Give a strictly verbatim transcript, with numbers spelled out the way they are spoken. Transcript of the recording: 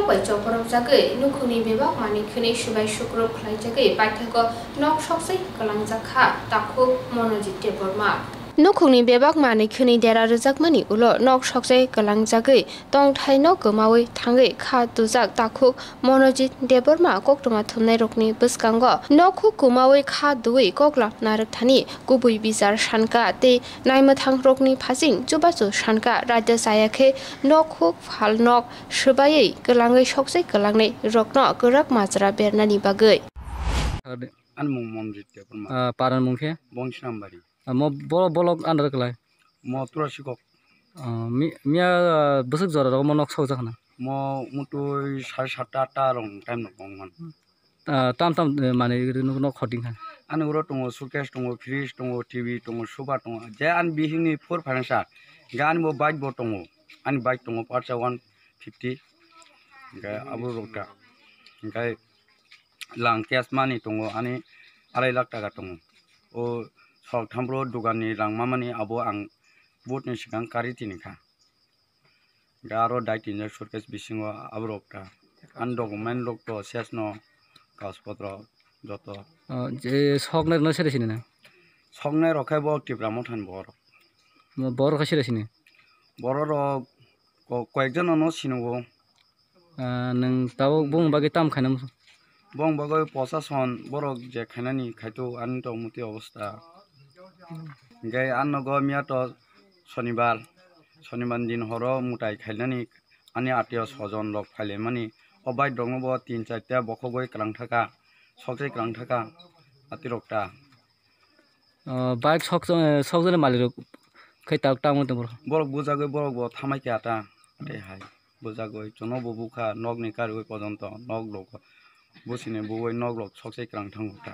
Bai chokorokjagwi nukhungni bebak manwi khwnwi swbai sukruk khlaijagwi paithago nok soksai kwlangjak kha takhuk Monojit Debbarma. Nukhungni bebak manwi khwnwi dera rwjakmani ulo nok soksai kwlangjagwi tongthaino kwmawi thangwi kha tujak takhuk Monojit Debbarma koktwma thumnairokni bwskango nokhuk kwmawi kha duwi koklam narwkthani kubui bichar sankha tei naimwthangrokni phasing chubachu sankha. Raida chaya khe nokhuk phalnok swbaiwi kwlangwi soksai kwlangnai rokno kwrak majra bernani bagwi. Ani mung Monjit Debbarma. Ah, paran mung khe? Bongsnambari. Ah, mo bolo-, bolok under kwlai? Mo Turasikok. Ah, mi-, miya, ah, bwswk jora rogo mo nok sokjak na? Mo mutui sare satta atta rong time no bong man. Ah, tam tam, eh, mane rino nok hoding kha? Ani uro tongo, suitcase tongo, fridge tongo, T V tongo, sofa tongo. Je ani bihikni phur phainangsa, je ani bo bike bo tongo. Ani bike tongo, parsa one fifty. Hingke abo rok ta. Hingke lang cash money tongo, ani arai lakh taka tongo. O sok thambro dogan ni rang mamani abo ang vote ni swkang kari tini kha. Hingke aro dai tinjak suitcase bisingo aborok ta. Ani document rok to ses no, kagoj potro joto. O, je soknai rokno sere sini na? Soknai rok khe bo Tipra Motha ni borok. Mo borok khe sere sini? Borok rok ko-, koyek jona no sini o. Ah, nwng tabuk bung bagwi tam khainai? Bong bagwi posason borok je khainani khaito ani to muti obostha. Hingke ang nogo miya to sonibar, sonibar din horo mutai khainani ani atiyo sojon rok phailaimani. O bike rokno bo tin charta bokhogwi kwlang thaka, sokjai kwlang thaka ati rok ta. O, bike sok, sokjani malik rok khe tak tamo tong borok? Borok bujagwi borok bo thamai kha ta, tei hai. Bujagwi, chwngno bo bukha, nokni karwi pojonto, nok rok, bosini bugwi nok rok sokse kwrang thango ta.